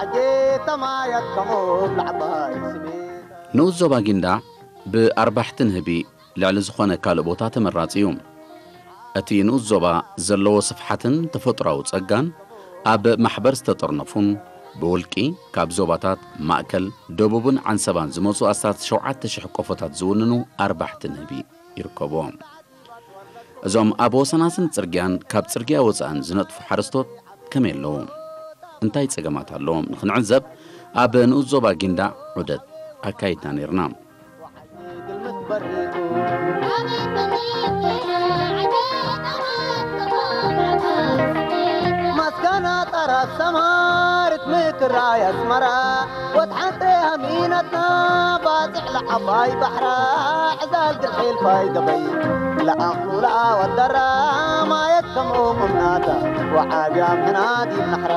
ዓጌት ተማያት ከምኦም ለዓባይ ስሜት። ንኡስ ዞባ ጊንዳዕ ብኣርባሕቲ ንህቢ ልዕሊ ዝኾነ ካልእ ቦታ ተመራጺ እዩ። እቲ ንኡስ ዞባ ዘለዎ ስፍሓትን ተፈጥሮኣዊ ጸጋን ኣብ ማሕበር ዝተጠርነፉን ብውልቂ ካብ ዞባታት ማእከል፣ ደቡብን ዓንሰባን ዝመጹ ኣስታት ሸውዓተ ሽሕ ቆፎታት ዝውንኑ ኣርባሕቲ ንህቢ ይርከብዎም። እዞም ኣብ ወሰናስን ጽርግያን ካብ ጽርግያ ወጻእን ዝነጥፉ ሓረስቶት ከመይ ኣለዉ? እንታይ ጸገማት ኣለዎም ንኽንዕዘብ ኣብ ንኡስ ዞባ ጊንዳዕ ዑደት ኣካይድና ነይርና። መስገና ጠረፍ ሰማሪት ምክራይ ኣስመራ ወትሓንተ ሃሚናትና ባጽዕ ለዓባይ ባሕራ ዕዛል ግልሒል ፋይደበይ ለኣኽሉላ ወደራ ማየት ከምኡ ቁምናታ ወዓብያ ምናዲብ ናሕራ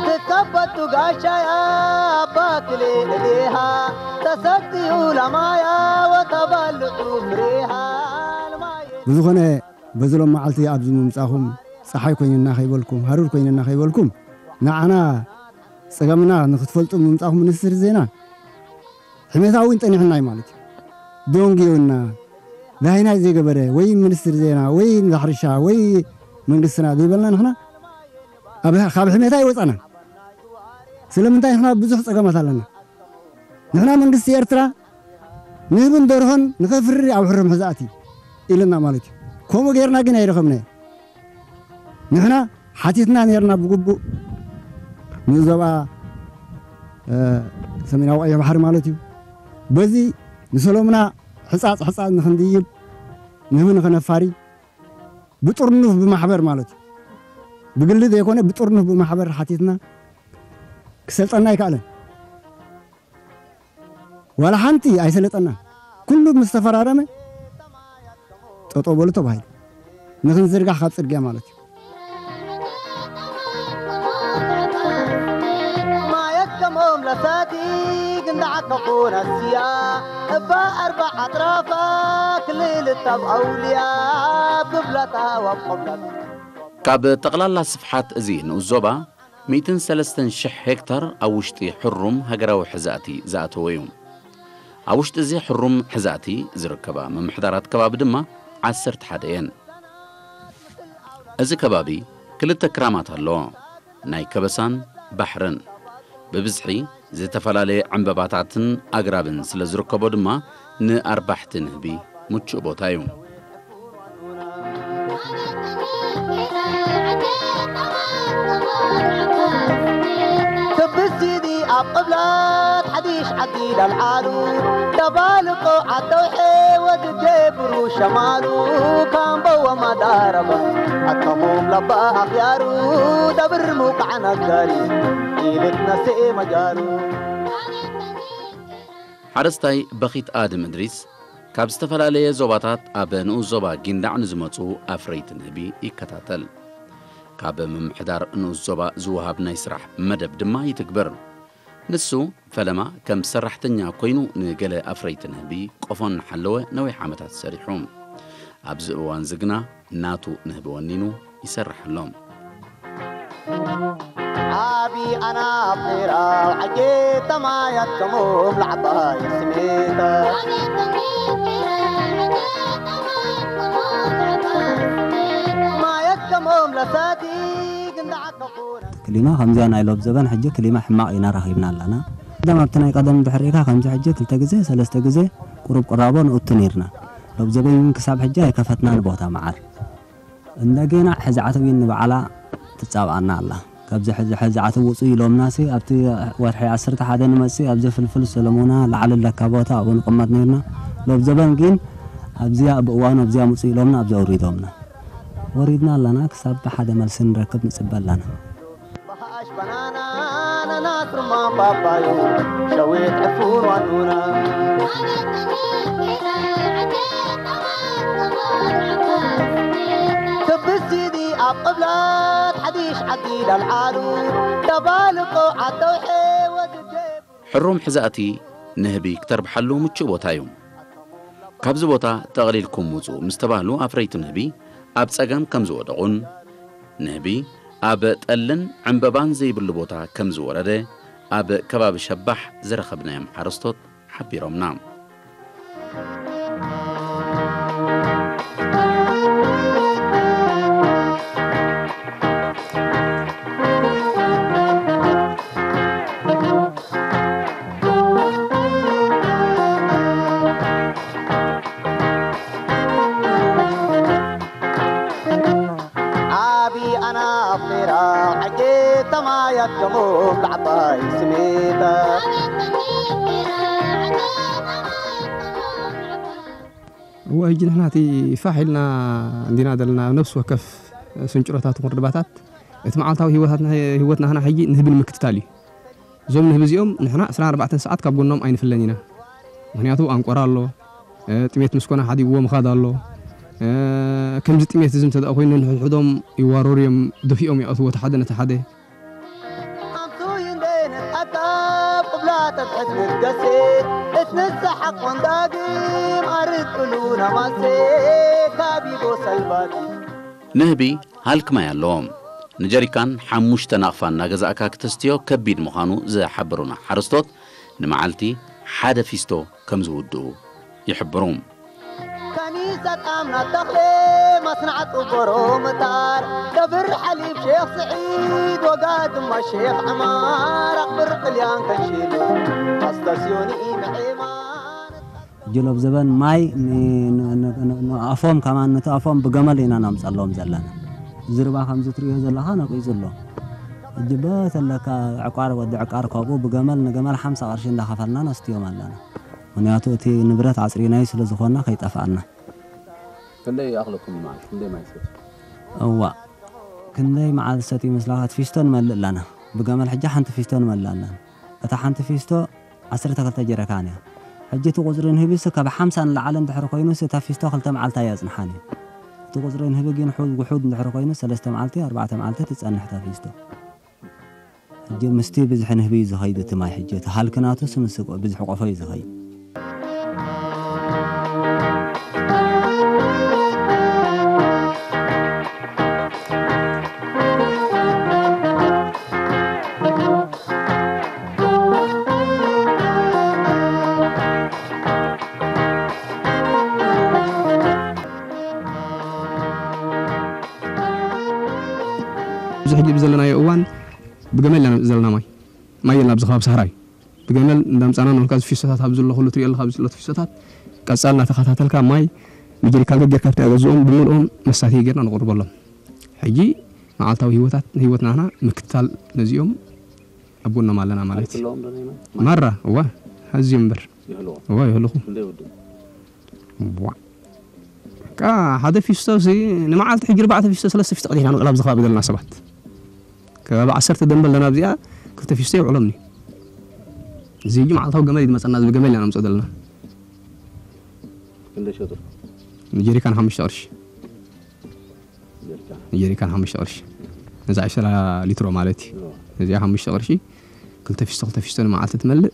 ትከበቱ ጋሻያ ኣባ ክልኤ እዴሃ ተሰትዩ ለማያ ወተባልዑ ፍሬሃ ለማየ ብዝኾነ በዚ ሎም መዓልቲ ኣብዚ ምምጻኹም ጸሓይ ኮይንና ከይበልኩም ሃሩር ኮይንና ከይበልኩም ንዓና ጸገምና ንክትፈልጡ ምምጻኹም ሚኒስትሪ ዜና ሕሜታ እውን ጸኒሕናይ ማለት እዩ። ደንጉዮና ዳይናይ ዘይገበረ ወይ ሚኒስትሪ ዜና ወይ እንዳ ሕርሻ ወይ መንግስትና ዘይበልና ንሕና ኣብ ካብ ሕሜታ ኣይወጻና። ስለምንታይ ንሕና ብዙሕ ጸገማት ኣለና። ንሕና መንግስቲ ኤርትራ ንህብን ደርሆን ንኸፍሪ ኣብ ሕሩም ሕዛእቲ ኢልና ማለት እዩ። ከምኡ ጌርና ግን ኣይረኸብናዮ። ንሕና ሓቲትና ኔርና ብግቡእ ንዞባ ሰሜናዊ ቀይሕ ባሕሪ ማለት እዩ። በዚ ንሰሎምና ሕፃፅ ሕፃፅ ንክንድይብ ንህቢ ንክነፋሪ ብጥርኑፍ ብማሕበር ማለት እዩ። ብግሊ ዘይኮነ ብጥርኑፍ ብማሕበር ሓቲትና ክሰልጠና ኣይከኣለን። ዋላ ሓንቲ ኣይሰለጠናን። ኩሉ ምስ ተፈራረመ ጠጠው በሉ ተባሂሉ። ንክንዝርጋሕ ካብ ፅርግያ ማለት እዩ። ማየት ከምኦም ለሳቲ ግንዳዓ ከፉ ነስያ እባ ኣርባ ኣጥራፋ ክልል እታብ ኣውልያ ብብላታ ዋብ ቆብላት ካብ ጠቕላላ ስፍሓት እዚ ንኡስ ዞባ ሚእትን ሰለስተን ሽሕ ሄክታር ኣብ ውሽጢ ሕሩም ሃገራዊ ሕዛእቲ ዝኣተወ እዩ። ኣብ ውሽጢ እዚ ሕሩም ሕዛእቲ ዝርከባ ምምሕዳራት ከባቢ ድማ ዓሰርተ ሓደ እየን። እዚ ከባቢ ክልተ ክራማት ኣለዎ፣ ናይ ከበሳን ባሕርን። ብብዝሒ ዝተፈላለየ ዕምበባታትን ኣግራብን ስለ ዝርከቦ ድማ ንኣርባሕቲ ንህቢ ምቹእ ቦታ እዩ። ክብስቲ ኣብ ቅብላት ሓዲሽ ዓዲ ዳልዓሉ ደባልቆ ዓደውሐ ወድጀ ብሩ ሸማሉ ካምበወ ማዳረባ ኣከሞም ለባ ኣኽያሩ ደብር ሙቃዕ ነጋሪ ኢልት ነስኤ መጃሉ ሓረስታይ በኺት ኣድም እድሪስ ካብ ዝተፈላለየ ዞባታት ኣብ ንኡስ ዞባ ጊንዳዕ ንዝመጹ ኣፍረይቲ ንህቢ ይከታተል። ካብ ምምሕዳር ንኡስ ዞባ ዝወሃብ ናይ ስራሕ መደብ ድማ ይትግብር። ንሱ ፈለማ ከም ሰራሕተኛ ኮይኑ ንገለ ኣፍረይቲ ንህቢ ቆፎ እናሓለወ ነዊሕ ዓመታት ሰሪሑ። ኣብዚ እዋን እዚ ግና ናቱ ንህቢ ወኒኑ ይሰርሕ ኣሎ። ዓቢ ኣናፍራ ዓጌት ተማያት ከምኦም ለዓባይ ስሜታ ማያት ከምኦም ለሳቲ ግንዳዓ ከፉና ክሊማ ከምዚኣ ናይ ሎብ ዘበን ሕጂ ክሊማ ሕማቕ ኢና ረኺብና ኣለና። ቀደም ኣብቲ ናይ ቀደም ድሕሪካ ከምዚ ሕጂ ክልተ ግዜ ሰለስተ ግዜ ቁሩብ ቁራቦ ንእቱ ነይርና። ሎብ ዘበን ግን ክሳብ ሕጂ ኣይከፈትናን ቦታ መዓር። እንደገና ሕዚ ዓተው ንበዓላ ትጻብኣና ኣላ። ካብዚ ሕዚ ሕዚ ዓተው ውጹ ኢሎምናሲ ኣብቲ ወርሒ ዓሰርተ ሓደ ንመጽእ ኣብዚ ፍልፍል ሰለሞና ላዕሊ ለካ ቦታ ኣብኡ ንቕመጥ ነይርና። ሎብ ዘበን ግን ኣብዚኣ ብእዋኑ ኣብዚኣ ምጹ ኢሎምና ኣብዚኣ ኣውሪዶምና። ወሪድና ኣለና። ክሳብ ሓደ መልሲ ንረክብ ንጽበ ኣለና። በሃሽ በናና ናናስ ርማን ፓፓዩ ሸዊት ዕፉን ዋኑና ክብስቲ ኣብ ቅብላት ሓዲሽ ዓዲ ዳልዓሉ ደባልቆ ዓደውሐ ወድጀ ሕሩም ሕዛእቲ ንህቢ ክተርብሓሉ ምቹእ ቦታ እዩ። ካብዚ ቦታ ጠቕሊልኩም ውጹ ምስ ተባህሉ ኣፍረይቲ ንህቢ ኣብ ጸገም ከም ዝወደቑን ንህቢ ኣብ ጠልን ዕምበባን ዘይብሉ ቦታ ከም ዝወረደ ኣብ ከባቢ ሸባሕ ዝረኸብናዮም ሓረስቶት ሓቢሮምና። ዓቢ ኣናፍራ ዓጀብ ተማያት ገሞም ዓባይ ስሜታ። እወ፣ ሕጂ ንሕና እቲ ፋሕ ኢልና እንዲና ዘለና፣ ኣብ ነፍሲ ወከፍ ስንጭሮታት ይኹን ርባታት፣ እቲ መዓልታዊ ህይወታትና፣ ህይወትና ንሕና ሕጂ ንህቢ ንምክትታል እዩ። እዞም ንህቢ እዚኦም ንሕና ዕስራን ኣርባዕተን ሰዓት ካብ ጎኖም ኣይንፍለን ኢና። ምኽንያቱ ኣንቆራ ኣሎ፣ እ፣ ጥሜት ምስ ኮነ ሓዲግዎ ምኻድ ኣሎ። እ፣ ከምዚ ጥሜት እዚ እንተ ደኣ ኮይኑ ንሕድሕዶም ይዋረሩ እዮም፣ ደፊኦም ይኣትዎ እቲ ሓደ ነቲ ሓደ። ኣምሱይ እንደ ነትኣካ ቅብላ ተትሕዝ ምርገሴ፣ እትንሳሓቕ ወንዳግም ኣርቅሉ ናማሴ፣ ካቢቦ ሰልባቲ። ንህቢ ሃልክ ማይ ኣለዎ። ንጀሪካን ሓሙሽተ ናቕፋ እናገዛእካ ክትስትዮ ከቢድ ምዃኑ ዝሓበሩና ሓረስቶት፣ ንመዓልቲ ሓደ ፊስቶ ከም ዝውድኡ ይሕብሩ። ከኒሳ ጣምና ተኽለ ማስናዕ ጥበሮ ምጣር፣ ከብር ሓሊብ ሼኽ ስዒድ፣ ወጋ ድማ ሼኽ ዕማር፣ ኣኽብር ጥልያን ከንሽሉ፣ ኣስታስዮኒ ምዕማር። ሕጂ ሎብ ዘበን ማይ ን-፣ ን-፣ ን-፣ ን-፣ ንኣፎም ከማን፣ ነቲ ኣፎም ብገመል ኢና ናምጸሎም ዘለና። ዝርባ ከምዚ ትርእዮ ዘለኻ ነቂጹ ኣሎ። ሕጂ በተለካ ዕቋር፣ ወዲ ዕቃር ካብኡ ብገመል ንገመል ሓምሳ ቅርሺ እንዳኸፈልና ነስትዮም ኣለና። ምኽንያቱ እቲ ንብረት ኣጽሪናዩ ስለ ዝኾንና ከይጠፍኣና። ክንደይ ይኣኽለኩም ማለት? ክንደይ ማይ ትሰትዩ? እዋ፣ ክንደይ መዓልቲ ሰትዩ መስላኻ? እቲ ፊስቶ ንመልእ ኣለና። ብገመል ሕጂ ሓንቲ ፊስቶ ንመልእ ኣለና። እታ ሓንቲ ፊስቶ ዓሰርተ ክልተ ጀረካን እያ። ሕጂ እቲ ቁጽሪ ንህቢስ ካብ ሓምሳ ንላዕሊ እንድሕር ኮይኑስ እታ ፊስቶ ክልተ መዓልቲ ኣየጽንሓን እዩ። እቲ ቁጽሪ ንህቢ ግን ሑ-፣ ውሑድ እንድሕር ኮይኑ ሰለስተ መዓልቲ፣ ኣርባዕተ መዓልቲ ትጸንሕ እታ ፊስቶ። ሕጂ ምስቲ ብዝሒ ንህቢ እዩ ዝኸይድ እቲ ማይ። ሕጂ እቲ ሃልኪ ናቱስ ምስ ብዝሒ ቆፎ እዩ ዝኸይድ። እዚ ሕጂ ብዘለናዮ እዋን ብገመል ኢና ነምጽእ ዘለና ማይ። ማይ የለን ኣብዚ ከባቢ ሳህራ እዩ። ብገመል እንዳምጻና ንልካ፣ እዚ ፊሶታት ኣብዚ ዘሎ ኩሉ ትሪኦ ኣለካ፣ ኣብዚ ዘሎ ፊሶታት ቀጻል እናተኸታተልካ ማይ ብጀሪካን ገጌርካ ኣብቲ ገዝኦም ብምልኦም መሳተዪ ጌርና ነቕርበሎም። ሕጂ መዓልታዊ ህይወታት፣ ህይወት ናህና ምክትታል ነዚኦም ኣብ ጎኖም ኣለና ማለት እዩ። ኣለዎም ዶ ናይ ማይ? ማራ፣ እዋ፣ ኣዝዮም እምበር። ይህልዎ? እዋ፣ ይህልኹ። ክንደይ ውድእ? ዋ። በቃ ሓደ ፊስቶ ሲ ንመዓልቲ ሕጂ ኣርባዕተ ፊስቶ፣ ሰለስተ ፊስቶ ቀዲሕና ንቕላብ ዝኸባቢ ዘለና ሰባት። ከባቢ ዓሰርተ ደንበል ለና ኣብዚኣ ክልተ ፊስቶ የውዕሎም እዩ። እዚ ሕጂ መዓልታዊ ገመል እዩ ዝመጸና፣ እዚ ብገመል ኢና ነምጽኦ ዘለና። ክንደይ ሸጡ? ንጀሪካን ሓሙሽተ ቅርሺ። ጀሪካን? ንጀሪካን ሓሙሽተ ቅርሺ። ነዛ ዕስራ ሊትሮ ማለት እዩ። እዎ። እዚኣ ሓሙሽተ ቅርሺ፣ ክልተ ፊስቶ፣ ክልተ ፊስቶ ንመዓልቲ ትመልእ።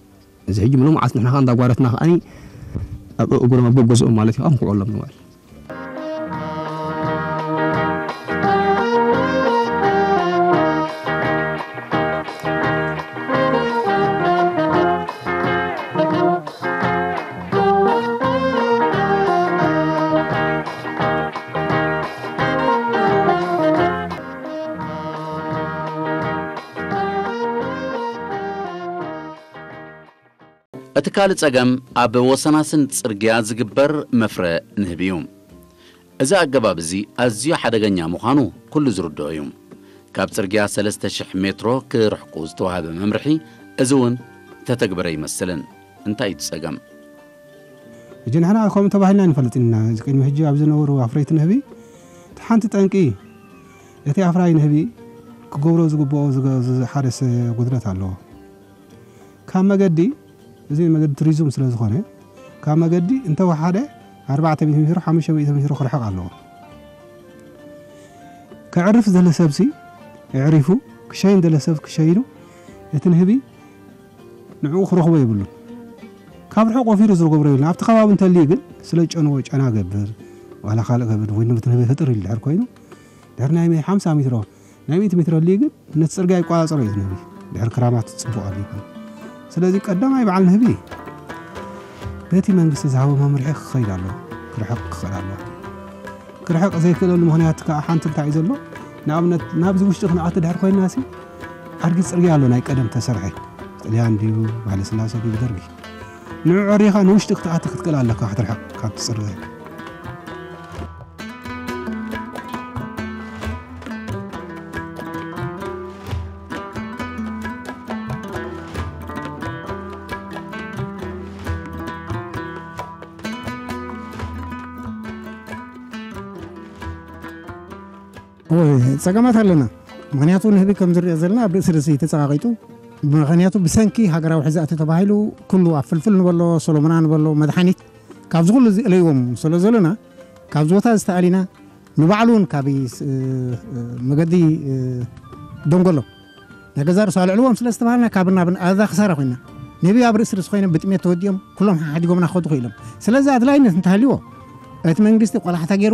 እዚ ሕጂ ምሉእ መዓልቲ ንሕና ከኣ እንዳጓረትና ከኣኒ ኣብ እግሮም ኣብ ገገዝኦም ማለት እዩ፣ ከኣ ንኩዕሎም ንውዕል። እቲ ካልእ ጸገም ኣብ ወሰናስን ጽርግያ ዝግበር መፍረ ንህቢ እዩ። እዚ ኣገባብ እዚ ኣዝዩ ሓደገኛ ምዃኑ ኩሉ ዝርድኦ እዩ። ካብ ጽርግያ ሰለስተ ሽሕ ሜትሮ ክርሕቁ ዝተዋህበ መምርሒ እዚ እውን ተተግበረ ኣይመስልን። እንታይ እዩ እቲ ጸገም? ሕጂ ንሕና ከምኡ ተባሂልና ኣይንፈልጥን ኢና። እዚ ቅድሚ ሕጂ ኣብ ዝነበሩ ኣፍረይቲ ንህቢ እቲ ሓንቲ ጠንቂ እቲ ኣፍራይ ንህቢ ክገብሮ ዝግብኦ ዝገ-፣ ዝ-፣ ሓደ ስ-፣ ጉድለት ኣለዎ። ካብ መገዲ፣ እዚ መገዲ ቱሪዝም ስለ ዝኾነ፣ ካብ መገዲ እንተወሓደ ኣርባዕተ ሚእቲ ሜትሮ፣ ሓሙሽተ ሚእቲ ሜትሮ ክርሕቕ ኣለዎ። ከዕርፍ ዝደለ ሰብሲ ኣዕሪፉ፣ ክሸይን ዝደለ ሰብ ክሸይኑ፣ እቲ ንህቢ ንዕኡ ክረኽቦ የብሉን። ካብ ርሑቕ ወፊሩ ዝገብሮ የብሉን። ኣብቲ ከባቢ እንተልዩ ግን ስለ ጨንዎ ጨና ገብር፣ ዋላ ካልእ ከብድ ወይ ንብት ንህቢ ፍጥር ኢሉ ድሕር ኮይኑ ድሕር ናይ ሓምሳ ሜትሮ ናይ ሚእቲ ሜትሮ ኣልዩ ግን ነቲ ጽርግያ ይቋጻጸሮ እዩ እቲ ንህቢ። ድሕር ክራማት ጽቡቕ ኣልዩ ኮይኑ ስለዚ ቀዳማይ በዓል ንህቢ በቲ መንግስቲ ዝሃቦ መምርሒ ክኸይድ ኣለዎ። ክርሕቕ ክኽእል ኣለዎ። ክርሕቕ ዘይክእለሉ ምኽንያት ከዓ ሓንቲ እንታይ እዩ ዘሎ? ንኣብነት ናብዚ ውሽጢ ክንኣቱ ድሕር ኮይንና ሲ ኣድጊ ጽርግያ ኣሎ ናይ ቀደም ተሰርሐ ጥልያን ድዩ ባለስላሴ ድዩ ደርጊ ንዑ ዕሪኻ ንውሽጢ ክትኣቲ ክትክእል ኣለካ ክትርሕቕ ካብቲ ጽርግያ። ጸገማት ኣለና። ምክንያቱ ንህቢ ከም ዝርኦ ዘለና ኣብ ርእሲ ርእሲ ተጸቃቂጡ። ምክንያቱ ብሰንኪ ሃገራዊ ሕዛእቲ ተባሂሉ ኩሉ ኣብ ፍልፍል ንበሎ ሰሎሞና ንበሎ መድሓኒት ካብዚ ኩሉ እዚ እለይዎም ስለ ዘለና ካብዚ ቦታ ዝተኣሊና ንባዕሉ እውን ካብ መገዲ ደንጎሎ ናይ ገዛ ርእሱ ኣልዕልዎም ስለ ዝተባሃልና ካብ ናብን ኣዛ ክሳራ ኮይና ንህቢ ኣብ ርእሲ ርእሲ ኮይኖም ብጥሜት ተወዲኦም ኩሎም ሓዲጎምና ክኸዱ ክኢሎም። ስለዚ ኣድላይነት እንተሃልይዎ እቲ መንግስቲ ቆላሕታ ገይሩ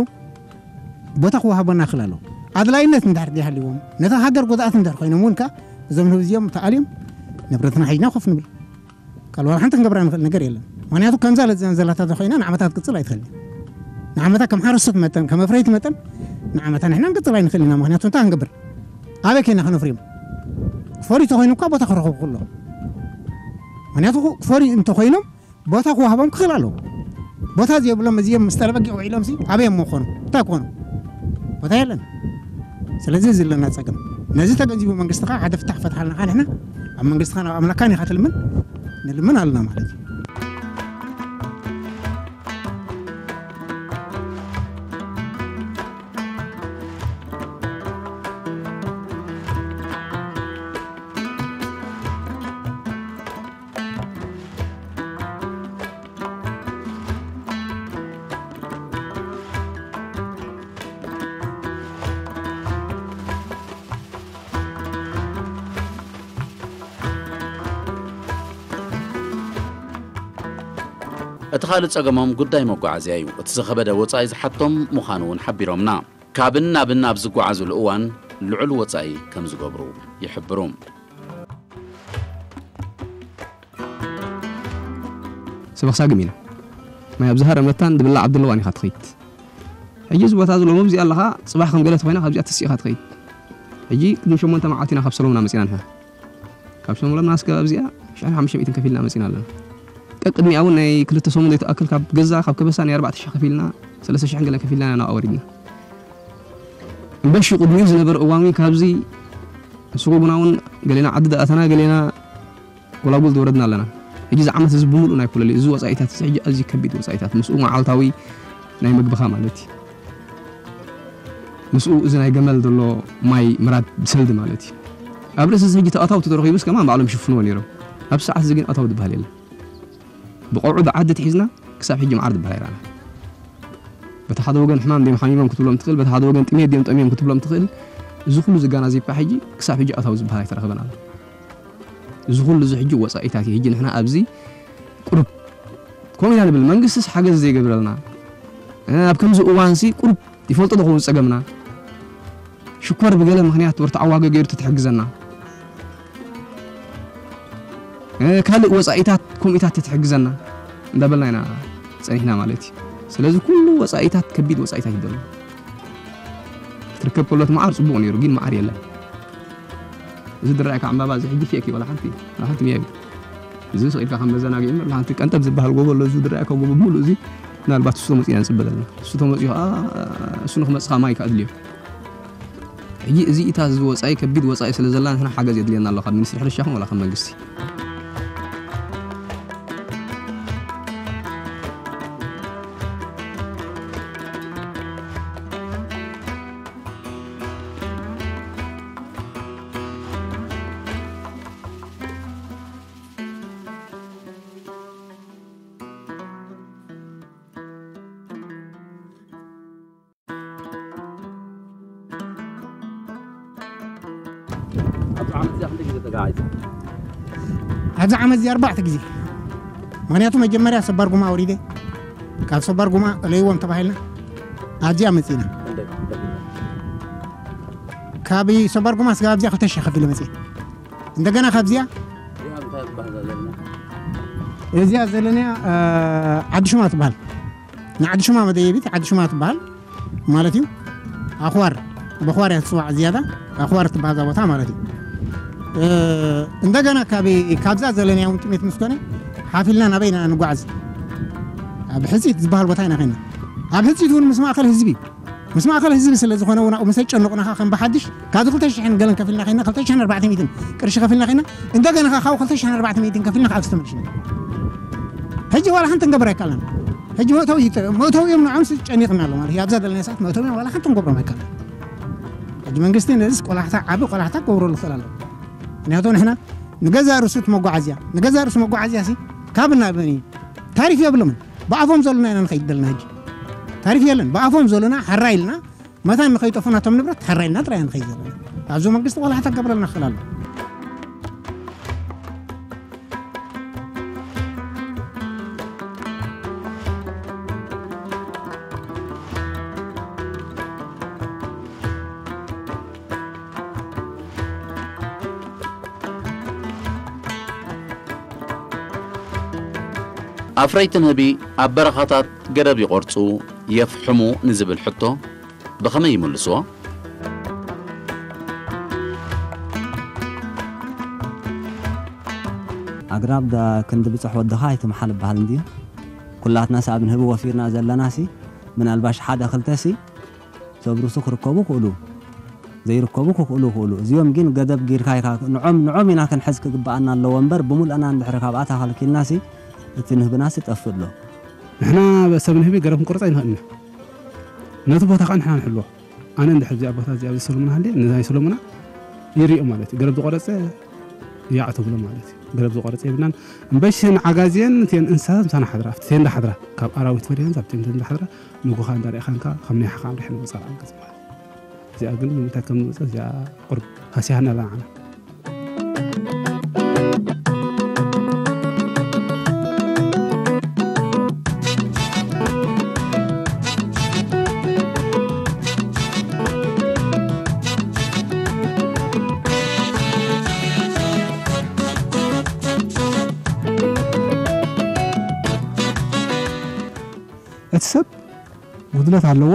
ቦታ ክወሃቦና ክእል ኣለዎ። ኣድላይነት እንድሕር ዘይሃልይዎም ነታ ሃገር ጎዳእቲ እንድሕር ኮይኖም እውን ከዓ እዞም ንህቢ እዚኦም ተኣልዮም ንብረትና ሒዝና ኮፍ ንብል። ካልእ ዋላ ሓንቲ ክንገብራ ንኽእል ነገር የለን። ምክንያቱ ከምዛ ለዘን ዘላታ ተኮይና ንዓመታት ክትቅጽል ኣይትኽእልን። ንዓመታ ከም ሓረስቶት መጠን ከም ኣፍረይቲ መጠን ንዓመታ ንሕና ክንቅጽል ኣይንኽእል ኢና። ምክንያቱ እንታይ ክንገብር ኣበይ ከይና ክነፍርዮም ክፈርዩ ተኮይኑ እኳ ቦታ ክረኽቡ ክሎ ምክንያቱ ክፈርዩ እንተኮይኖም ቦታ ክወሃቦም ክኽእል ኣለዎ። ቦታ ዘይብሎም እዚኦም ምስ ጠለበጊዕ ውዒሎም ሲ ኣበይ እሞ ክኾኑ እንታይ ክኾኑ ቦታ የለን። ስለዚ እዚ ኣለና ጸገም ነዚ ተገንዚቡ መንግስቲ ከዓ ሓደ ፍታሕ ፈትሓልና ከዓ ንሕና ኣብ መንግስቲ ከዓ ናብ ኣምላካ ኒኻ ትልምን ንልምን ኣለና ማለት እዩ። እቲ ካልእ ጸገሞም ጉዳይ መጓዓዝያ እዩ። እቲ ዝኸበደ ወጻኢ ዝሓቶም ምዃኑ እውን ሓቢሮምና። ካብን ናብን ኣብ ዝጓዓዙሉ እዋን ልዑል ወጻኢ ከም ዝገብሩ ይሕብሩ። ሰበኽሳግም ኢና። ማይ ኣብ ዝሃረ መታን ዝብላዕ ኣብ ዘለዋን ኢኻ ትኸይድ። ሕጂ እዚ ቦታ እዚ ሎሚ ኣብዚኣ ኣለኻ፣ ጽባሕ ከም ገለ ተኾይና ካብዚኣ ተሲእኻ ትኸይድ። ሕጂ ቅድሚ ሸሞንተ መዓልቲ ኢና ካብ ሰሎምና መጺና ንሕና። ካብ ሸሞንተ መዓልቲ እስከ ኣብዚኣ ሽሕን ሓሙሽተ ሚእትን ከፊልና መጺና ኣለና። ቀቅድሚኣ እውን ናይ ክልተ ሰሙን ዘይትኣክል ካብ ገዛ ካብ ከበሳ ናይ ኣርባዕተ ሽሕ ከፊልና ሰለስተ ሽሕን ገለን ከፊልና ኢና ናብኣ ወሪድና። እምበሺ ቅድሚኡ ዝነበረ እዋን እውን ካብዚ ስጎጉና እውን ገሌና ዓዲ ዝኣተና ገሌና ጎላጉል ዝወረድና ኣለና። ሕጂ እዚ ዓመት እዚ ብምሉእ ናይ ኩለሊ እዚ ወፃኢታት እዚ ሕጂ ኣዝዩ ከቢድ ወፃኢታት ምስኡ መዓልታዊ ናይ መግብኻ ማለት እዩ። ምስኡ እዚ ናይ ገመል ዘሎ ማይ ምራድ ብሰልዲ ማለት እዩ። ኣብ ርእሲ እዚ ሕጂ ተኣታውቲ ተረኺቡስ ከማን ባዕሎም ይሽፍንዎ ነይሮም። ኣብ ሰዓት እዚ ግን ኣታዊ ዝበሃል የለን። ብቆልዑ ብዓዲ ትሒዝና ክሳብ ሕጂ መዓር ዝበሃል ኣይረኣና። በቲ ሓደ ወገን ሕማም ድዮም ሓሚሞም ክትብሎም ትኽእል፣ በቲ ሓደ ወገን ጥሜት ድዮም ጠምዮም ክትብሎም ትኽእል። እዚ ኩሉ ዝጋናዚብካ ሕጂ ክሳብ ሕጂ ኣታዊ ዝበሃል ኣይተረኸበን ኣሎ። እዚ ኩሉ እዚ ሕጂ ወፃኢታት እዩ። ሕጂ ንሕና ኣብዚ ቁሩብ ከምኡ ኢና ንብል፣ መንግስትስ ሓገዝ ዘይገብረልና ኣብ ከምዚ እዋንሲ ቁሩብ ይፈልጦ ዶ ክኸውን ጸገምና? ሽኮር ብገለ ምኽንያት ወርታዕ ዋጋ ገይሩ ተትሕግዘና፣ ካልእ ወጻኢታት ከምኡታት ተትሕግዘና እንዳበልና ኢና ጸኒሕና ማለት እዩ። ስለዚ ኩሉ ወጻኢታት ከቢድ ወጻኢታት ይደሎ። ትርከብ ከሎት መዓር ጽቡቕ ነይሩ፣ ግን መዓር የለን። እዚ ዝረኣየካ ዕምባባ እዚ ሕጂ ፌክ እዩ፣ ዋላ ሓንቲ ዋላ ሓንቲ ሚያ እዩ። እዚ ስቕ ኢልካ ከም መዘናግዒ እምበር፣ ሓንቲ ቀንጠብ ዝበሃል ጎቦ ኣሎ፣ እዚ ዝረኣየካ ጎቦ ብምሉእ እዚ ምናልባት እሱ ተመፂኡ ኢና ንፅበ ዘለና። እሱ ተመፂኡ ከዓ እሱ ንክመፅእ ከዓ ማይ ከዓ ኣድልዮ። ሕጂ እዚ ኢታ እዚ ወፃኢ ከቢድ ወፃኢ ስለ ዘላ ንሕና ሓገዝ የድልየና ኣሎ ካብ ሚኒስትሪ ሕርሻ ኹን ዋላ ካብ መንግስቲ። ኣብዚ ዓመት እዚ ኣርባዕተ ግዜ። ምክንያቱ መጀመርያ ሰባር ጉማ ኣውሪደ፣ ካብ ሰባር ጉማ እለይዎም ተባሂልና፣ ኣብዚኣ መጺና። ካብ ሰባርጉማ ስጋብ ኣብዚኣ ክልተ ሽሕ ከፊለ መጺእ። እንደገና ካብዚኣ እዚኣ ዘለና ዓዲ ሹማ ትበሃል። ንዓዲ ሹማ መደየቢት ዓዲ ሹማ ትበሃል ማለት እዩ። ኣኽዋር፣ በኽዋር እያ ትፅዋዕ ዝያዳ፣ ኣኽዋር ትበሃል እዛ ቦታ ማለት እዩ። እንደገና ካብ ካብዛ ዘለናያ እውን ጥሜት ምስ ኮነ ሓፊልና ናበይ ኢና ንጓዓዝ? ኣብ ሕፂት ዝበሃል ቦታ ኢና ኸይና። ኣብ ሕፂት እውን ምስ ማእኸል ህዝቢ፣ ምስ ማእኸል ህዝቢ ስለ ዝኾነ እውን ኣብኡ ምስ ኣጨነቑና ከዓ ከም ብሓድሽ ካብዚ ክልተ ሽሕን ገለን ከፊልና ኸይና፣ ክልተ ሽሕን ኣርባዕተ ሚእትን ቅርሺ ከፊልና ኸይና፣ እንደገና ከዓ ካብኡ ክልተ ሽሕን ኣርባዕተ ሚእትን ከፊልና ከዓ ኣብዚ ተመልሽና። ሕጂ ዋላ ሓንቲ ንገብር ኣይከኣልናን። ሕጂ መእተዊ ይተ-፣ መእተዊ እዮም ንዖምስ ጨኒቕና ኣሎ ማለት እዩ። ኣብዛ ዘለናያ ሰዓት መእተዊ ዋላ ሓንቲ ንገብሮም ኣይከኣልናን። ሕጂ መንግስቲ ነዚስ ቆላሕታ፣ ዓቢ ቆላሕታ ክገብረሉ ክኽእል ኣለዎ። ምክንያቱ ንሕና ንገዛእ ርእሱ እቲ መጓዓዝያ፣ ንገዛእ ርእሱ መጓዓዝያ ሲ ካብ ናበን እዩ? ታሪፍ የብሎምን። ብኣፎም ዘሉና ኢና ንኸይድ ዘለና ሕጂ። ታሪፍ የለን። ብኣፎም ዘሉና ሓራ ኢልና መታን ንኸይጠፉ ናቶም ንብረት ሓራ ኢልና ጥራይ ኢና ንኸይድ ዘለና። ኣብዚ መንግስቲ ቆላሕታ ክገብረልና ክኽእል ኣለዎ። ኣፍረይቲ ንህቢ ኣብ በረኻታት ገደብ ይቖርጹ፣ የፍሕሙ ንዝብል ሕቶ ብኸመይ ይምልስዎ? ኣግራብ ዳ ክንዲ ብጽሕ ወድኻ ኣይትምሓል ይበሃል እንድዩ። ኩላትናስ ኣብ ንህቢ ወፊርና ዘለናሲ፣ ምናልባሽ ሓደ ክልተሲ ሰብ ርእሱ ክርከቡ ክእሉ፣ ዘይርከቡ ክኽእሉ ይኽእሉ። እዚኦም ግን ገደብ ጌርካ ኢኻ፣ ንዖም፣ ንዖም ኢና ክንሕዝ ክግብኣና ኣለዎ እምበር፣ ብምልእና እንድሕሪ ካብኣ ተኸልኪልናሲ፣ እቲ ንህብናሲ ይጠፍእ ኣሎ። ንሕና ሰብ ንህቢ ገደብ ክንቆርጾ ኣይንኽእልን ኢና። ነቲ ቦታ ኸኣ ንሕና ንሕልዎ። ኣነ እንድሕር እዚኣ ቦታ እዚኣ ኣብዚ ሰሎሙና ሃልየ፣ ነዛ ናይ ሰሎሙና ይሪኦ ማለት እዩ። ገደብ ዝቆረጸ ያዕ ተብሎ ማለት እዩ። ገደብ ዝቆረጸ የብልናን። እምበሽን ዓጋዜን እተን እንስሳታት ምሳና ሓድራ፣ ኣብቲ ቴንዳ ሓድራ፣ ካብ ኣራዊት ፈሊሐን ኣብቲ ቴንዳ ሓድራ፣ ንጉኻ እንዳርኢኻንካ ከም ናይ ሓኻ ኣምሪሐን ምጻእ ኣገዝ ማለት እዩ። እዚኣ ግን ንምንታይ ከም ዝመጸት እዚኣ ቁርብ ሃሲያና ኣላ ንዓና። እቲ ሰብ ጉድለት ኣለዎ።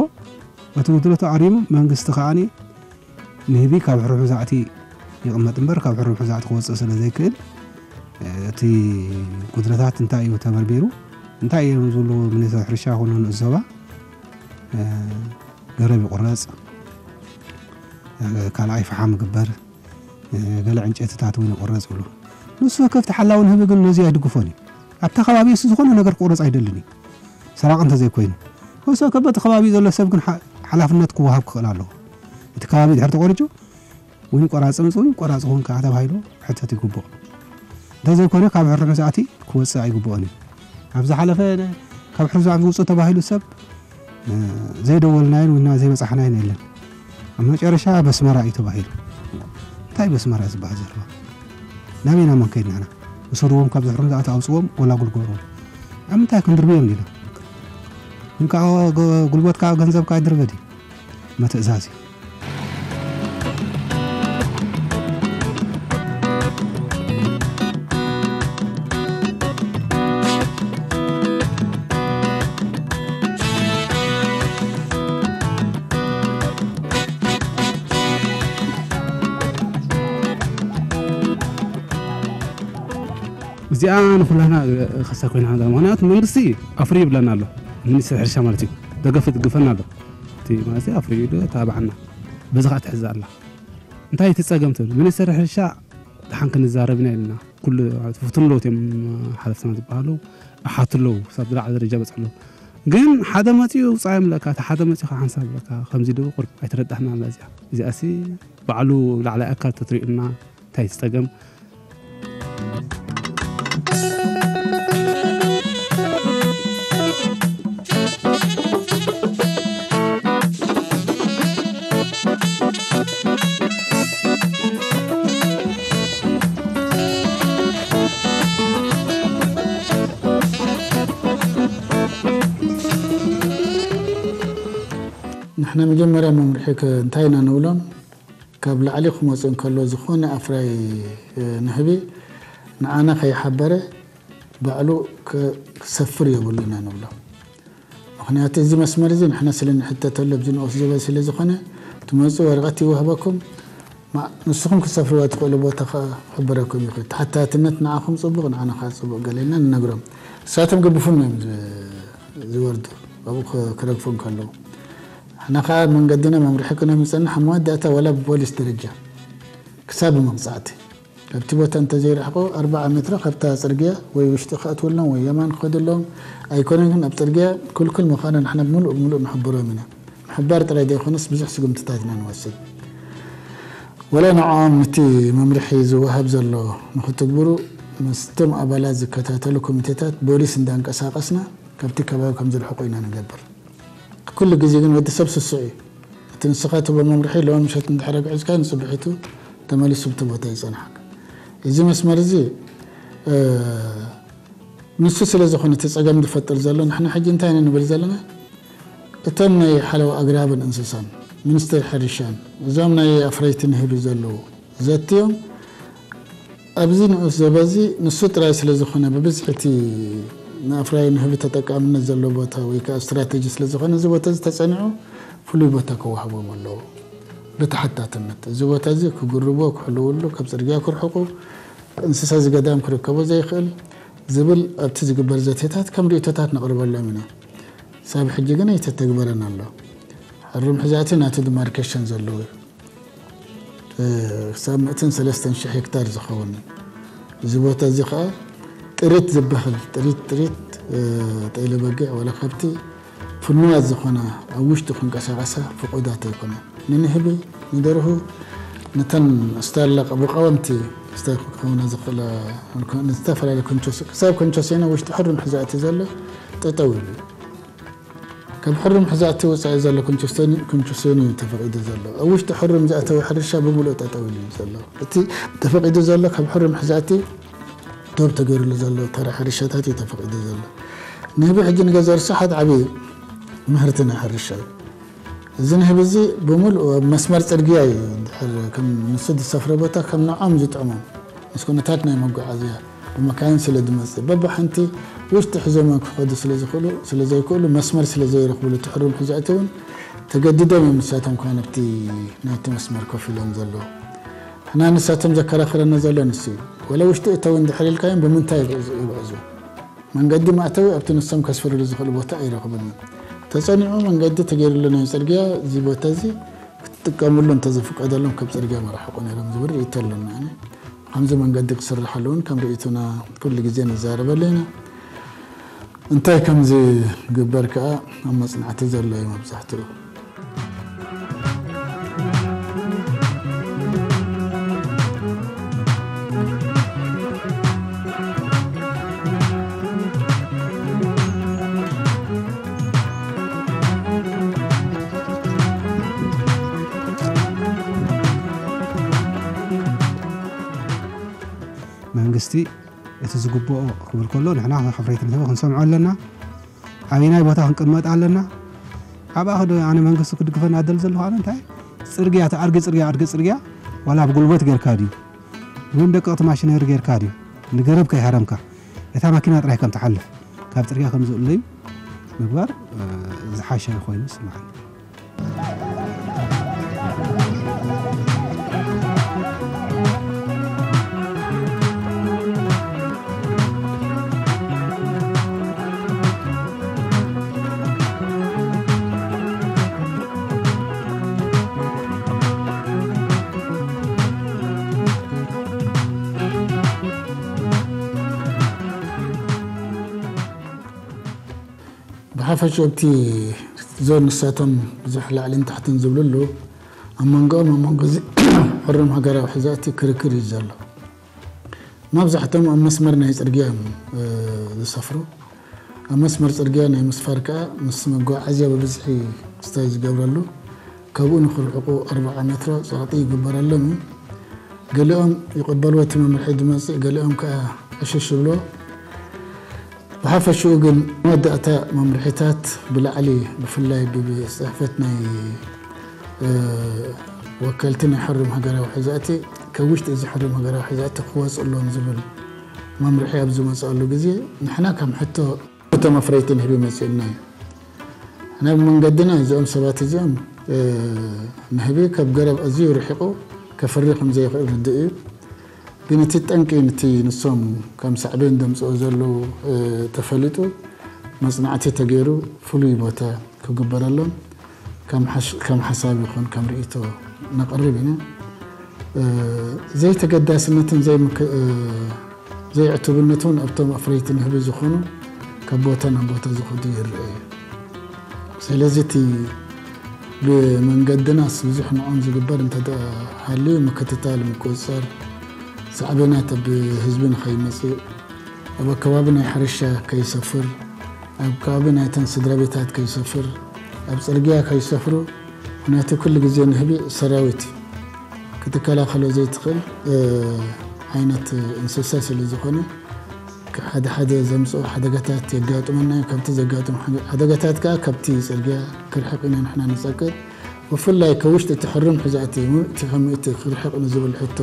እቲ ጉድለቱ ኣሪሙ መንግስቲ ከኣ ንህቢ ካብ ሕርሑ ዛዕቲ ይቕመጥ እምበር ካብ ሕርሑ ዛዕቲ ክወፅእ ስለ ዘይክእል፣ እቲ ጉድለታት እንታይ እዩ ተመርሚሩ፣ እንታይ እዮም ዝብሉ ሚኒስትር ሕርሻ ይኹኑ ንኡስ ዞባ፣ ገረብ ይቑረፅ፣ ካልኣይ ፈሓም ይግበር፣ ገለ ዕንጨትታት እውን ይቑረፅ ይብሉ። ንሱ ከፍቲ ሓላዊ ንህቢ ግን ነዚ ኣይድግፎን እዩ። ኣብታ ከባቢ እሱ ዝኾነ ነገር ክቑረፅ ኣይደልን እዩ። ሰራቂ እንተዘይኮይኑ። ወሰ ከበቲ ከባቢ ዘሎ ሰብ ግን ሓ-፣ ሓላፍነት ክወሃብ ክኽእል ኣለዎ። እቲ ከባቢ ድሕር ተቖሪጹ፣ ወይ ቆራጺ ምጹ፣ ወይ ቆራጺ ኹን ከኣ ተባሂሉ ክሕተት ይግብኦ። እንተዘይኮነ፣ ካብ ሕርሑ ዛዕቲ ክወጽእ ኣይግብኦን እዩ። ኣብ ዝሓለፈ ነ-፣ ካብ ሕርሑ ዛዕቲ ውጹእ ተባሂሉ ሰብ፣ እ፣ ዘይደወልናዮን ወይና ዘይበጻሕናዮን የለን። ኣብ መጨረሻ በስመራ እዩ ተባሂሉ። እንታይ በስመራ ዝበሃል ዘሎ? ናበይ ኢና መን ከይድ ንሕና? ውሰድዎም ካብ ዝሕሩም ዝኣተ ኣውፅዎም ጎላጉል ገብርዎም። ኣብ ምንታይ ክንድርብዮም ዲና? ግን ከዓ ገ-፣ ጉልበትካ ገንዘብካ ኣይድርበ ድዩ? መትእዛዝ እዩ። እዚኣ ንኹላና ከሳ ኮይና ሓንዛ። ምኽንያቱ መንግስቲ ኣፍሪ ይብለና ኣሎ። ሚኒስትር ሕርሻ ማለት እዩ። ደገፍ ይድግፈና ኣሎ። እቲ ማለት ኣፍሪ ይብለ ታባዓና። በዚ ከዓ ትሕዝ ኣላ። እንታይ እቲ ጸገም ትብል? ሚኒስትር ሕርሻ ደሓን ክንዛረብ ኢና ኢልና። ኩሉ ፍትኑ ኣለዉ እዮም ሓለፍትና ዝበሃሉ። ኣሓቱ ኣለዉ። ክሳብ ዝለዓለ ደረጃ በጽሑ ኣለዉ። ግን ሓደ መጺኡ ውጻእ ይምለካ፣ እቲ ሓደ መጺኡ ከዓ ሓንሳብ ይብለካ። ከምዚ ዶ ቁርብ ኣይተረዳሕና ኣላ እዚኣ። እዚኣሲ ባዕሉ ላዕላይ ኣካል ተትሪኡልና እንታይ እቲ ጸገም? ንሕና መጀመርያ መምርሒ ከ-፣ እንታይ ኢና ንብሎም? ካብ ላዕሊ ክመፁ እንከሎ ዝኾነ ኣፍራይ፣ እ፣ ንህቢ ንዓና ከይሓበረ ባዕሉ ከ-፣ ክሰፍር የብሉ ኢና ንብሎ። ምኽንያቱ እዚ መስመር እዚ ንሕና ስለ ንሕተተሉ ኣብዚ ንኡስ ዞባ ስለ ዝኾነ ትመፁ ወረቐት ይወህበኩም፣ ማ-፣ ንስኹም ክሰፍርዋ ትኽእሉ ቦታ ከ-፣ ክሕብረኩም ይኽእል። ተሓታትነት ንዓኹም ፅቡቕ፣ ንዓና ከዓ ፅቡቕ ገለ ኢልና ንነግሮም። ንሳቶም ግብፉን እዮም ዝ-፣ ዝወርዱ ኣብኡ ከ-፣ ክረግፉ እንከለዉ። ንሕና ከዓ መንገድና መምርሒ ክነምፅና ኣብ መወዳእታ ዋላ ብፖሊስ ደረጃ ክሳብ ብመቕፃዕቲ ካብቲ ቦታ እንተዘይረሕቆ ኣርባዓ ሜትሮ ካብታ ፅርግያ ወይ ውሽጢ ክኣትውሎም ወይ የማን ክኸድሎም ኣይኮነን። ግን ኣብ ፅርግያ ክልኩል ምዃኑ ንሕና ብምሉእ ብምሉእ ንሕብሮም ኢና። ምሕባር ጥራይ ዘይኮነስ ብዙሕ ስጉምትታት ኢና ንወስድ። ወላ ንዕኦም ነቲ መምርሒ ዝወሃብ ዘሎ ንክትግብሩ ምስቶም ኣባላት ዝከታተሉ ኮሚቴታት ቦሊስ እንዳንቀሳቐስና ካብቲ ከባቢ ከም ዝርሕቁ ኢና ንገብር። ኩሉ ግዜ ግን ወዲ ሰብ ስሱዕ እዩ። እቲ ንስኻ ትቦ መምርሒ ሎሚ ምሸት እንድሕር ኣግዒዝካ ንፅብሒቱ ተመሊሱ ብቲ ቦታ ይፀንሓካ። እዚ መስመር እዚ፣ እ፣ ንሱ ስለ ዝኾነ እቲ ፀገም ዝፈጥር ዘሎ ንሕና ሕጂ እንታይ ኢና ንብል ዘለና? እቶም ናይ ሓለዋ ኣግራብን እንስሳን፣ ሚኒስትሪ ሕርሻን፣ እዞም ናይ ኣፍረይቲ ንህቢ ዘለዉ ዘትዮም ኣብዚ ንኡስ ዞባ እዚ ንሱ ጥራይ ስለ ዝኾነ ብብዝሒ እቲ ንኣፍራይ ንህቢ ተጠቃምነት ዘለዎ ቦታ ወይ ከዓ ስትራቴጂ ስለ ዝኾነ እዚ ቦታ እዚ ተፀኒዑ ፍሉይ ቦታ ክወሃቦም ኣለዎ ብተሓታትነት። እዚ ቦታ እዚ ክግርብዎ፣ ክሕልውሉ፣ ካብ ፅርግያ ክርሕቁ፣ እንስሳ ዝገዳም ክርከቦ ዘይኽእል ዝብል ኣብቲ ዝግበር ዘተታት ከም ርእይቶታት ነቕርበሎም ኢና። ሳብ ሕጂ ግን ኣይተተግበረን ኣሎ። ሕሩም ሕዛእቲ ናቱ ዲማርኬሽን ዘለዎ እዩ። እ፣ ክሳብ ሚእትን ሰለስተን ሽሕ ሄክታር ዝኸውን እዩ። እዚ ቦታ እዚ ኸዓ ጥሪት ዝበሃል፣ ጥሪት፣ ጥሪት፣ እ፣ ጤለ በጊዕ ወላ ከብቲ ፍኑዋት ዝኾና ኣብ ውሽጡ ክንቀሳቐሳ ፍቑዳት ኣይኮነን። ንንህቢ፣ ንደርሁ፣ ነተን ስታላ ብቐወምቲ ስታ ክኾና ዝኽእላ፣ ንዝተፈላለዩ ኮንቾስ-፣ ክሳብ ኮንቾሴና ውሽጢ ሕሩም ሕዛእቲ ዘሎ ጠጠው ኢሉ እዩ። ካብ ሕሩም ሕዛእቲ ወፃኢ ዘሎ ኮንቾስቶኒ-፣ ኮንቾሴኒ እዩ ተፈቒዱ ዘሎ። ኣብ ውሽጢ ሕሩም ዝኣተወ ሕርሻ ብምሉእ ጠጠው ኢሉ እዩ ዘሎ። እቲ ተፈቒዱ ዘሎ ካብ ሕሩም ሕዛእቲ ዶብ ተገይሩሉ ዘሎ ተራ ሕርሻታት እዩ ተፈቒዱ ዘሎ። ንህቢ ሕጂ ንገዛእ ርእሱ ሓደ ዓብዪ ምህርቲ ናይ ሕርሻ እዩ። እዚ ንህቢ እዚ ብምሉእ ኣብ መስመር ፅርግያ እዩ። እንድሕር ከም ንሱ ዝሰፍረ ቦታ ከም ንዖም ዝጥዕሞም ምስ ኩነታት ናይ መጓዓዝያ ብመካይን ስለ ዝመፅእ በብሓንቲ ውሽጢ ሒዞም ክኸዱ ስለ ዝኽእሉ፣ ስለ ዘይክእሉ መስመር ስለ ዘይረኽብሉ እቲ ሕሩም ሕዛእቲ እውን ተገዲዶም እዮም ንሳቶም ከኣ ኣብቲ ናይቲ መስመር ኮፍ ኢሎም ዘለዉ። ንሕና ንሳቶም ዘከራኽረና ዘሎ ንሱ እዩ። ወላ ውሽጢ እተው እንድሕር ኢልካዮም ብምንታይ ይግዕዙ? ይግዕዙ? መንገዲ መእተዊ ኣብቲ ንሶም ከስፍርሉ ዝኽእሉ ቦታ ኣይረኽቡን እዮም። ተጸኒዑ መንገዲ ተገይሩሉ ናይ ጽርግያ እዚ ቦታ እዚ ክትጥቀምሉ እንተዝፍቀደሎም ካብ ጽርግያ መርሓቑ ነይሮም ዝብል ርእይቶ ኣለና። ኣነ ከምዚ መንገዲ ክስርሓሉ እውን ከም ርእይቶና ኩሉ ግዜ ንዛረበሉ ኢና። እንታይ ከም ዝግበር ከኣ ኣብ መጽናዕቲ ዘሎ እዩ መብዛሕትኡ። መንግስቲ እቲ ዝግብኦ ክብል ከሎ፣ ንሕና ከም ሓፍረይቲ ንህቢ ክንሰምዖ ኣለና። ኣበየናይ ቦታ ክንቅመጥ ኣለና? ኣብኣ ከዶ ኣነ መንግስቲ ክድግፈና እደሊ ዘለኹ ኣነ እንታይ? ጽርግያ፣ እቲ ኣድጊ ጽርግያ፣ ኣድጊ ጽርግያ ዋላ ብጉልበት ጌርካ ድዩ? እውን ደቀቕቲ ማሽነሪ ጌርካ ድዩ? ንገረብ ከይሃረምካ፣ እታ ማኪና ጥራይ ከም ትሓልፍ፣ ካብ ጽርግያ ከም ዝእለዩ ምግባር፣ እ፣ ዝሓሸ ኮይኑ ይስምዓኒ። ብሓፈሽኡ ኣብቲ ዞን ንሳቶም ብዙሕ ላዕልን ታሕትን ዝብልሉ፣ ኣብ መንጎኦም ኣብ መንጎ እዚ ሕሩም ሃገራዊ ሕዛእቲ ክርክር እዩ ዘሎ። መብዛሕትኦም ኣብ መስመር ናይ ጽርግያ እዮም፣ እ፣ ዝሰፍሩ። ኣብ መስመር ጽርግያ ናይ ምስፋር ከኣ ምስ መጓዓዝያ ብብዝሒ ክስታይ ዝገብረሉ፣ ካብኡ ንኽርሕቁ ኣርብዓ ሜትሮ ጸቕጢ ይግበረሎም እዩ። ገሊኦም ይቕበልዎ እቲ መምርሒ ዝመጽእ፣ ገሊኦም ከኣ ዕሽሽ ይብልዎ። ብሓፈሽኡ ግን መወዳእታ መምርሒታት ብላዕሊ ብፍላይ ብጽሕፈት ናይ ወከልቲ ናይ ሕሩም ሃገራዊ ሕዛእቲ ካብ ውሽጢ እዚ ሕሩም ሃገራዊ ሕዛእቲ ክወፁ ኣለዎም ዝብል መምርሒ ኣብ ዝመፅኣሉ ግዜ ንሕና ከም ሕቶ እቶም ኣፍረይቲ ንህቢ መፅኡና እዩ። ንሕና ብመንገድና እዚኦም ሰባት እዚኦም ንህቢ ካብ ገረብ ኣዝዩ ርሒቑ ከፍሪ ከም ዘይኽእል ርድእ እዩ። ግን እቲ ጠንቂ ነቲ ንሶም ከም ሳዕቤን ዘምፅኦ ዘለዉ ተፈሊጡ መፅናዕቲ ተገይሩ ፍሉይ ቦታ ክግበረሎም ከም ሓሳብ ይኹን ከም ርእይቶ ነቕርብ ኢና። ዘይተገዳስነትን ዘይዕቱብነት እውን ኣብቶም ኣፍረይቲ ንህቢ ዝኾኑ ካብ ቦታ ናብ ቦታ ዝኸዱ ይረአ እዩ። ስለዚ እቲ ብመንገድናስ ብዙሕ ንዖም ዝግበር እንተ ሃልዩ ምክትታል፣ ምቁፅፃር፣ ሳዕቤናት ኣብ ህዝቢ ንኸይመፅእ፣ ኣብ ኣከባቢ ናይ ሕርሻ ከይሰፍር፣ ኣብ ከባቢ ናይተን ስድራ ቤታት ከይሰፍር፣ ኣብ ፅርግያ ከይሰፍሩ። ምክንያቱ ኩሉ ግዜ ንህቢ ሰራዊት እዩ። ክትከላኸሎ ዘይትኽእል ዓይነት እንስሳ ስለ ዝኾነ ሓደ ሓደ ዘምፅኦ ሓደጋታት የጋጥመና እዩ። ካብቲ ዘጋጥሙ ሓደጋታት ከዓ ካብቲ ፅርግያ ክርሕቕ ኢና ንሕና ንፀቅጥ። ብፍላይ ከውሽጢ እቲ ሕሩም ሕዛእቲ ምእቲ ከምእቲ ክርሕቕ ንዝብል ሕቶ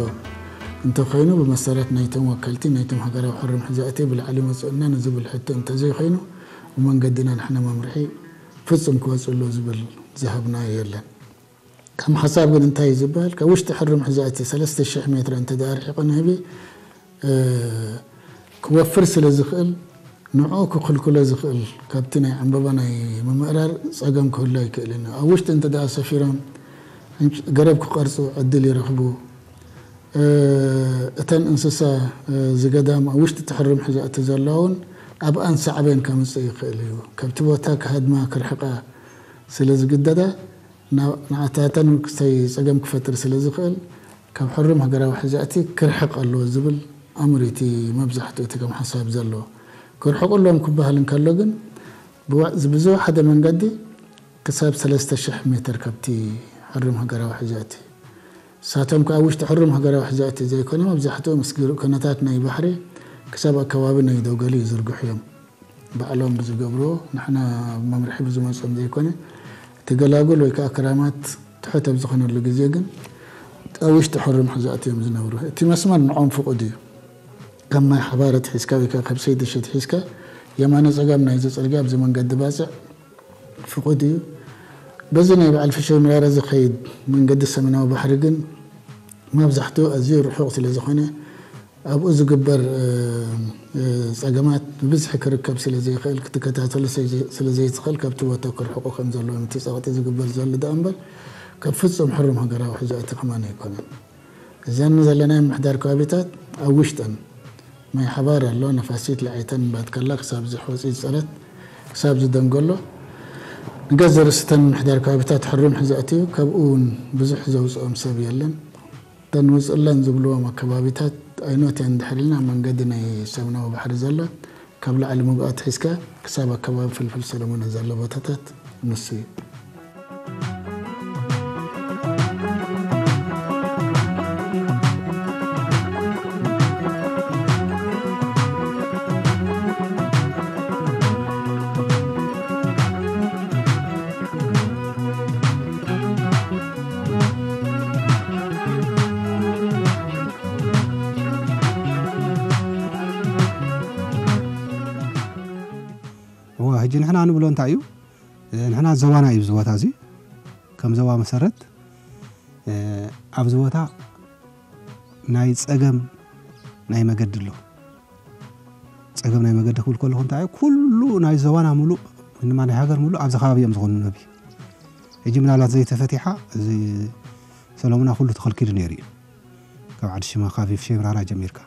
እንተኾይኑ ብመሰረት ናይቶም ወከልቲ ናይቶም ሃገራዊ ሕሩም ሕዛእቲ ብላዕሊ መፅኡና ንዝብል ሕቶ እንተዘይኮይኑ ብመንገድና ንሕና መምርሒ ፍጹም ክወፅእ ኣሎ ዝብል ዝሃብናዮ የለን። ከም ሓሳብ ግን እንታይ እዩ ዝበሃል? ካብ ውሽጢ ሕሩም ሕዛእቲ ሰለስተ ሽሕ ሜትር እንተ ደኣ ርሒቑ ንህቢ ክወፍር ስለ ዝኽእል ንዕኡ ክኽልክሎ ዝኽእል ካብቲ ናይ ዕምበባ ናይ ምምእራር ጸገም ክህሉ ኣይክእልን እዩ። ኣብ ውሽጢ እንተ ደኣ ሰፊሮም ገረብ ክቐርጹ ዕድል ይረኽቡ። እተን እንስሳ ዝገዳም ኣብ ውሽጢ እቲ ሕሩም ሕዛእቲ ዘለዋ እውን ኣብኣን ሳዕቤን ከምጽእ ይኽእል እዩ። ካብቲ ቦታ ክሃድማ ክርሕቃ ስለ ዝግደዳ ንዓታተን ክስተይ ጸገም ክፈጥር ስለ ዝኽእል ካብ ሕሩም ሃገራዊ ሕዛእቲ ክርሕቕ ኣለዎ ዝብል ኣምር እዩ እቲ መብዛሕትኡ እቲ ከም ሓሳብ ዘሎ። ክርሕቑ ኣለዎም ክበሃል እንከሎ ግን ብዝወሓደ መንገዲ ክሳብ ሰለስተ ሽሕ ሜትር ካብቲ ሕሩም ሃገራዊ ሕዛእቲ። ንሳቶም ከኣ ውሽጢ ሕሩም ሃገራዊ ሕዛእቲ ዘይኮነ መብዛሕትኡ ምስ ኩነታት ናይ ባሕሪ ክሳብ ኣከባቢ ናይ ዶገሊ ይዝርግሑ እዮም። ባዕሎም ብዝገብርዎ ንሕና መምርሒ ብዝመፅኦም ዘይኮነ እቲ ገላጉል ወይ ከዓ ክራማት ትሑት ኣብ ዝኾነሉ ግዜ ግን ኣብ ውሽጢ ሕሩም ሕዛእቲ እዮም ዝነብሩ። እቲ መስመር ንዖም ፍቑድ እዩ። ካብ ማይ ሓባር ኣትሒዝካ ወይ ከዓ ካብ ሰይድሽ ኣትሒዝካ የማነ ፀጋም ናይዚ ፅርግያ ኣብዚ መንገዲ ባፅዕ ፍቑድ እዩ። በዚ ናይ በዓል ፍሸይ ምራረ ዝኸይድ መንገዲ ሰሜናዊ ባሕሪ ግን መብዛሕትኡ ኣዝዩ ርሑቕ ስለ ዝኾነ ኣብኡ ዝግበር ፀገማት ብብዝሒ ክርከብ ስለ ዘይኽእል ክትከታተሎ ስለ ዘይትኽእል ካብቲ ቦታ ክርሕቑ ከም ዘለዎም እቲ ፀቕጢ ዝግበር ዘሎ ደኣ እምበር ካብ ፍፁም ሕሩም ሃገራዊ ሕዛእቲ ከማን ኣይኮነን። እዘን ዘለናዮ ምምሕዳር ከባቢታት ኣብ ውሽጠን ማይ ሓባር ኣሎ። ነፋሲት ለዓይተን ባትከላ ክሳብ ዝሕወፂ ዝፀረት ክሳብ ዝደንገሎ ንገዘ ርእስተን ምምሕዳር ከባቢታት ሕሩም ሕዛእቲ እዩ። ካብኡ እውን ብዙሕ ዘውፅኦም ሰብ የለን። እተን ውፅለን ዝብልዎም ኣከባቢታት ኣይኖት እየን ድሕር ኢልና መንገዲ ናይ ሰብናዊ ባሕሪ ዘሎ ካብ ላዕሊ ሙግኣት ሒዝካ ክሳብ ኣከባቢ ፍልፍል ሰለሞን ዘሎ ቦታታት ንሱ እዩ። እዋ ሕጂ ንሕና ንብሎ እንታይ እዩ? ንሕና ዞባና እዩ እዚ ቦታ እዚ። ከም ዞባ መሰረት ኣብዚ ቦታ ናይ ፀገም ናይ መገዲ ኣሎ። ፀገም ናይ መገዲ ክብል ከለኹ እንታይ እዩ? ኩሉ ናይ ዞባና ሙሉእ ወይ ድማ ናይ ሃገር ሙሉእ ኣብዚ ከባቢ እዮም ዝኾኑ ነቢ። ሕጂ ምናልባት ዘይተፈቲሓ እዚ ሰለሙና ኩሉ ተኸልኪሉ ነይሩ እዩ። ካብ ዓዲ ሽማ ካብ ፌብራራ ጀሚርካ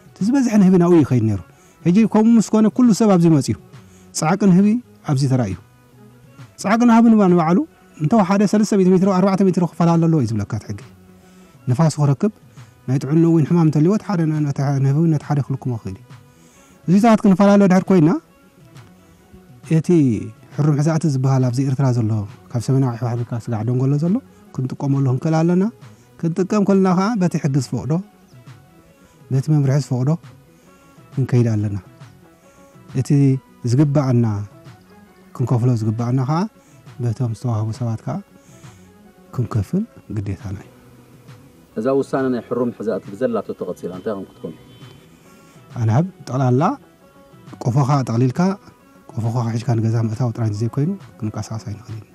እቲ ዝበዝሐ ንህቢ ናብኡ ይኸይድ ነይሩ። ሕጂ ከምኡ ምስ ኮነ ኩሉ ሰብ ኣብዚ መፅዩ። ፃዕቂ ንህቢ ኣብዚ ተራእዩ። ፃዕቂ ንሃቢ ንባ ንባዕሉ እንተወሓደ ሰለስተ ሚእቲ ሜትሮ ኣርባዕተ ሚእቲ ክፈላለ ኣለዎ እዩ ዝብለካ እቲ ሕጊ። ንፋስ ክረክብ ናይ ጥዕንኡ እውን ሕማም እንተልዎ እቲ ሓደ ንህቢ እውን ነቲ ሓደ ክልክሞ ክኽእል እዩ። እዚታት ክንፈላለ ድሕር ኮይና እቲ ሕሩም ሕዛእቲ ዝበሃል ኣብዚ ኤርትራ ዘሎ ካብ ሰሜናዊ ኣሕዋት ኣፍሪካ ስጋዕ ደንጎሎ ዘሎ ክንጥቀመሉ ክንክእል ኣለና። ክንጥቀም ከለና ከዓ በቲ ሕጊ ዝፈቕዶ በቲ መምርሒ ዝፈቕዶ ክንከይድ ኣለና። እቲ ዝግባኣና ክንከፍሎ ዝግባኣና ከዓ በቶም ዝተዋህቡ ሰባት ከዓ ክንከፍል ግዴታና እዩ። እዛ ውሳነ ናይ ሕሩም ሕዛእቲ ብዘላቶ ተቐጺላ እንታይ ከም ክትኮን? ኣንሕብ ጠቕላላ ቆፎኻ ጠቕሊልካ ቆፎኻ ሒዝካ ንገዛ ምእታው ጥራይ ዘይኮይኑ ክንቀሳቀስ ኣይንኽእልን።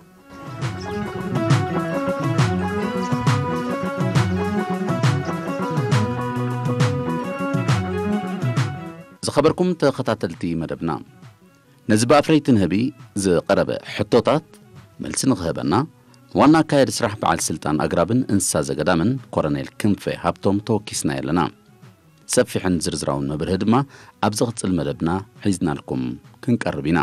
ዝኸበርኩም ተኸታተልቲ መደብና፣ ነዚ ብኣፍረይቲ ንህቢ ዝቐረበ ሕቶታት መልሲ ንኽህበና፣ ዋና ኣካያዲ ስራሕ በዓል ስልጣን ኣግራብን እንስሳ ዘገዳምን ኮረኔል ክንፈ ሃብቶም ተወኪስና ኣለና። ሰፊሕን ዝርዝራውን መብርሂ ድማ ኣብ ዝቕጽል መደብና ሒዝናልኩም ክንቀርብ ኢና።